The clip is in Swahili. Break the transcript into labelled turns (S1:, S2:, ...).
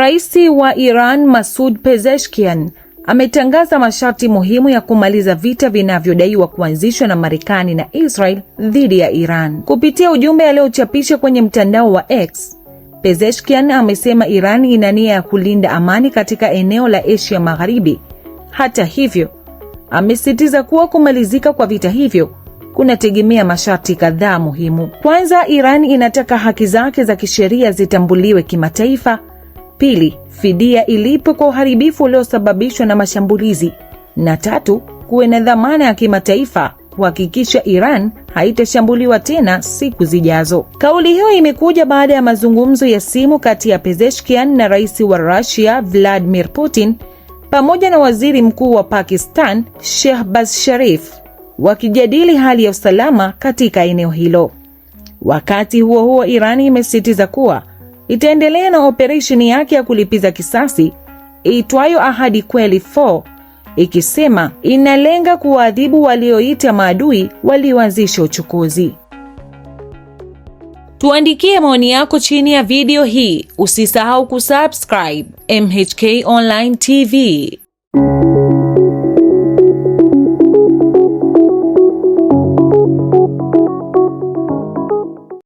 S1: Rais wa Iran Masoud Pezeshkian ametangaza masharti muhimu ya kumaliza vita vinavyodaiwa kuanzishwa na Marekani na Israel dhidi ya Iran. Kupitia ujumbe aliochapisha kwenye mtandao wa X, Pezeshkian amesema Iran ina nia ya kulinda amani katika eneo la Asia Magharibi. Hata hivyo, amesisitiza kuwa kumalizika kwa vita hivyo kunategemea masharti kadhaa muhimu. Kwanza, Iran inataka haki zake za kisheria zitambuliwe kimataifa. Pili, fidia ilipwe kwa uharibifu uliosababishwa na mashambulizi, na tatu, kuwe na dhamana ya kimataifa kuhakikisha Iran haitashambuliwa tena siku zijazo. Kauli hiyo imekuja baada ya mazungumzo ya simu kati ya Pezeshkian na rais wa Russia Vladimir Putin pamoja na waziri mkuu wa Pakistan Shehbaz Sharif wakijadili hali ya usalama katika eneo hilo. Wakati huo huo, Iran imesisitiza kuwa itaendelea na operesheni yake ya kulipiza kisasi iitwayo Ahadi Kweli 4, ikisema inalenga kuwaadhibu walioita maadui walioanzisha uchokozi. Tuandikie maoni yako chini ya video hii. Usisahau kusubscribe MHK Online TV.